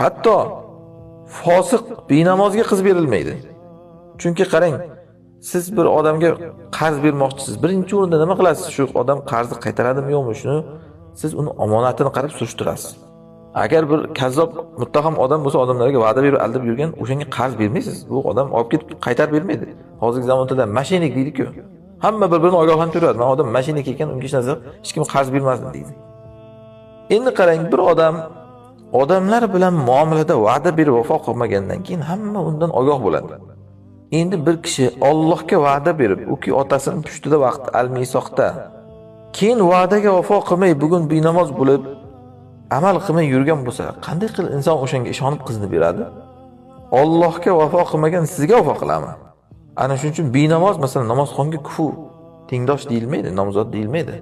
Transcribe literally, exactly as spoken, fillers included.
Hatto fosiq, binamozga qiz berilmaydi. Chunki qarang, siz bir odamga qarz bermoqchisiz. Birinchi o'rinda nima qilasiz? Shu odam qarzni qaytaradimi, yo'qmi, shuni siz uni omonatini qarab surishtirasiz. Agar bir kazzob, muttaham odam bo'lsa, odamlarga va'da berib aldab yurgan, o'shanga qarz bermaysiz. Bu odam olib ketib qaytarib bermaydi. Hozirgi zamonda mashinnik deydi-ku. Hamma bir-birini ogohlantirib turadi. "Mana odam mashinnik ekan, unga hech narsa, hech kim qarz bermasin", deydi. Endi qarang, bir odam odamlar bilan muomalada va'da berib vafo qilmagandan keyin hamma undan ogoh bo'ladi. Endi bir kishi Allohga va'da berib, uki otasini pushtida vaqt almisoqda, keyin va'daga vafo qilmay, bugun binomoz bo'lib, amal qilmay yurgan bo'lsa, qanday qilib inson o'shanga ishonib qizni beradi? Allohga vafo qilmagan sizga vafo qilaman. Ana shuning uchun binomoz, masalan, namozxonga kufu, tengdosh deyilmaydi, nomzod deyilmaydi.